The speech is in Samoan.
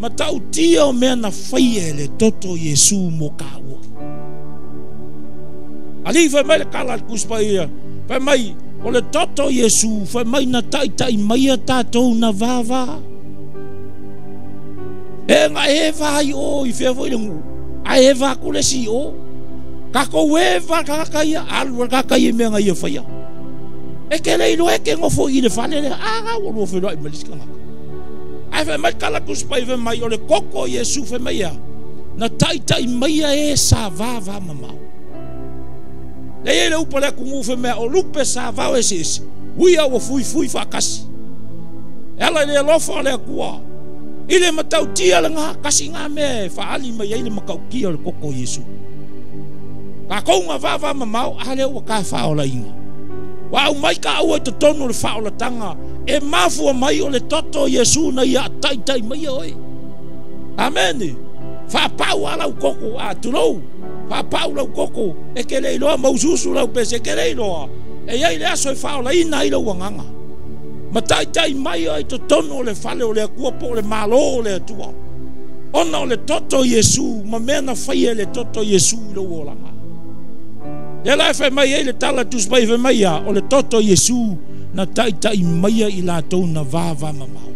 Matautia o mea na faia e le toto o Iesu mo kāua. Alii fai mai le tala a le Tusi Paia, fai mai, o le toto o Iesu, fai mai na taitai maia tatou na vava. E na eva ai o i fea foi le nuu, ae eva atu le isi i o. Tatou eva le tagata ia, alu le tagata ia i mea na ia faia. E te le iloa e te nofo i le fale lea, a na ua lua feiloai ma le isi tagata. Ae fai mai le tala Tusi Paia fai mai, o le toto o Iesu fai mai ia, na taitai maia e sa vava mamao. Lea i ai le upu a le atunuu fai mai, o lupe sa vao eseese, ui a ua fuifui faatasi. E ala i le alofa o le Atua, i le matautia lena, tasi na mea e faaali mai ai le matautia o le toto o Iesu. Tatou na vava mamao, a lea ua ta faaolaina. Ua aumai taua i totonu o le faaolataga, e mafua mai o le toto o Iesu na ia taitai maia oe. Amene. Faapau a lau koko, a tulou, faapau lau koko, e te le iloa maususu lau pese, e te le iloa. E i ai le aso e faaolaina ai lau agaga. Ma taitai mai ai totonu o le fale o le Atua po o le malo o le Atua. Ona o le toto o Iesu ma mea na faia e le toto o Iesu i lou olaga. Lea la e fai mai ai le tala Tusi Paia fai mai ia, o le toto o Iesu na taitai maia i latou na vava mamao.